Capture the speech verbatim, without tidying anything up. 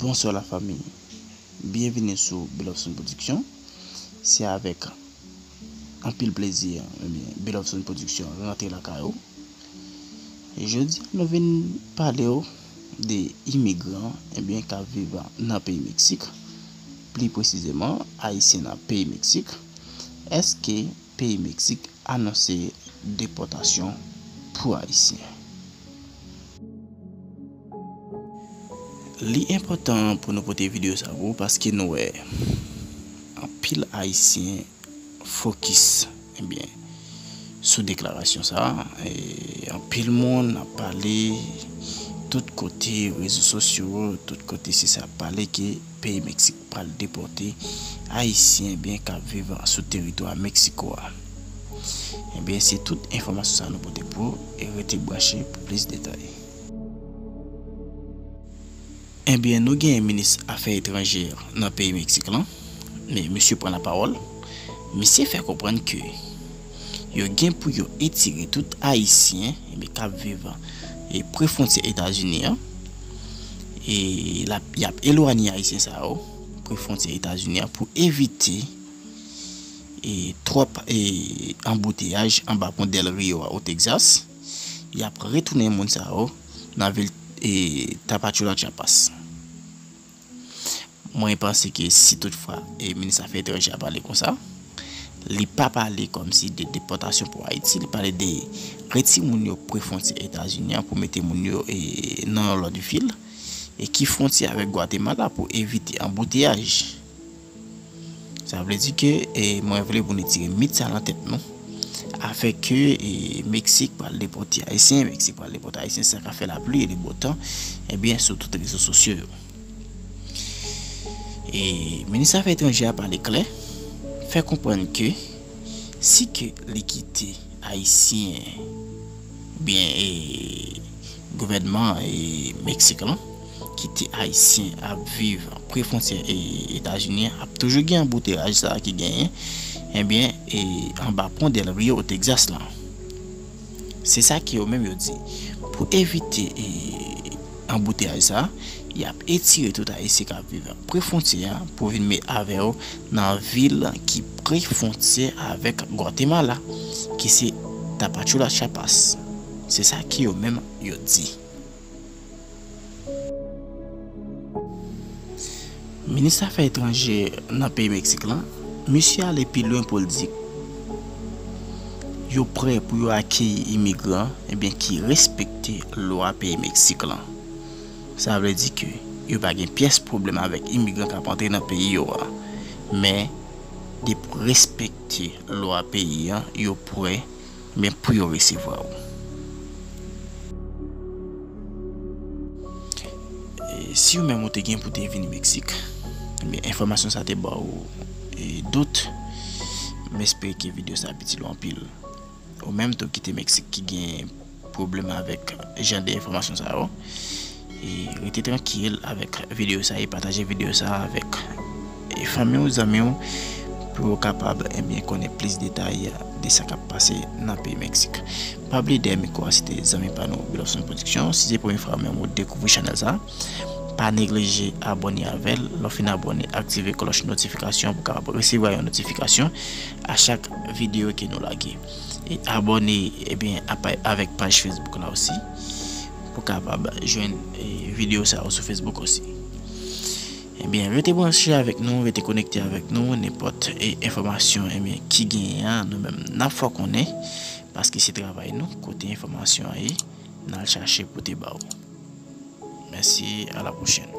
Bonswa lafanmi. Byenvini sou Belovson Production. Se avèk anpil plezi, ebyen, Belovson Production rantre lakay ou. E jodi a, nou vin pale w de imigran, ebyen, k ap viv nan peyi Meksik. Pli presizeman, Ayisyen nan peyi Meksik. Èske peyi Meksik anonse depòtasyon pou Ayisyen? Li enpòtan pou nou pote videyo sa pou ou paske nou wè anpil Ayisyen fokis, ebyen, sou deklarasyon sa. E anpil moun ap pale tout kote, rezo sosyo, tout kote se sa ap pale ke peyi Meksik pral depòte Ayisyen, ebyen, k ap viv sou teritwa Meksiko a. Ebyen, se tout enfòmasyon sa nou pote pou ou, e rete branche pou plis detay. Ebyen, nou gen minis afè etranjè nan peyi Meksik lan, men misye pran lapawòl. Misye fè konprann ke yo gen pou yo etire tout Ayisyen, ebyen, k ap viv, e, pre fwontyè Etazini an. E l ap, y ap elwanye Ayisyen sa yo pre fwontyè Etazini an pou evite, e, twòp, e, anbouteyaj anba pon Del Rio a, o Texas. Y ap retounen moun sa yo nan vil, e, Tapachula, Chiapas. Mwen panse ke si toutfwa, e, minis afè etranjè a pale konsa, li pa pale kòmsi de depòtasyon pou Ayiti, li pale de retire moun yo pre fwontyè Etazini an pou mete moun yo, e, nan yon lòt vil, e ki fwontyè avèk Gwatemala pou evite anbouteyaj. Sa vle di ke, e, mwen vle pou nou tire mit sa nan tèt nou. Afè ke, e, Meksik pral depòte Ayisyen, Meksik pral depòte Ayisyen, sa ka fè lapli e le bon tan, ebyen, sou tout rezo sosyo yo. E minis afè etranjè a pale klè, fè konprann ke si ke li kite Ayisyen, byen, e, gouvènman, e, Meksik lan, kite Ayisyen ap viv pre fwontyè, e, Etazini an, ap toujou gen anbouteyaj sa a ki genyen, ebyen, e, anba pon Del Rio o Texas lan. Se sa ke yo menm yo di. Pou evite, e, anbouteyaj sa, y ap etire tout Ayisyen k ap viv pre fwontyè a pou vin met avè yo nan vil ki pre fwontyè avèk Gwatemala, ki se Tapachula, Chiapas. Se sa ke yo menm yo di. Minis afè etranjè nan peyi Meksik lan, misye ale pi lwen pou l di yo prè pou yo akeyi imigran, ebyen, ki respekte lwa peyi Meksik lan. Sa vle di ke yo pa gen pyès pwoblèm avèk imigran k ap antre nan peyi yo a. Men, depi w respekte lwa peyi a, yo prè, men, pou yo resevwa w. E si ou menm ou te gen pou te vin Meksik, ebyen, enfòmasyon sa te ba ou, e, dout. M espere ke videyo sa ap itil ou anpil. Ou menm tou ki te Meksik ki gen pwoblèm avèk jan de enfòmasyon sa yo, e rete trankil avèk videyo sa e pataje videyo sa avèk, e, fanmi w, zanmi w, pou yo kapab, ebyen, konnen plis detay de sa k ap pase nan peyi Meksik. Pa bliye dèyè mikwo a se te zanmi pa nou, Belofson Production. Si se premye fwa menm ou dekouvri chanèl sa, pa neglije abòne avè l. Lè w fin abòne, aktive klòch notifikasyon pou w kapab resevwa yon notifikasyon a chak videyo ke nou lage. E abòne, ebyen, apa-, avèk paj Facebook la osi, pou w kapab jwenn, e, videyo sa yo sou Facebook osi. Ebyen, rete branche avèk nou, rete konekte avèk nou, nenpòt, e, enfòmasyon, ebyen, ki genyen an, nou menm, n ap fè w konnen, paske se travay nou, kote enfòmasyon an ye, n al chache pote ba ou. Mèsi, a la pwochèn.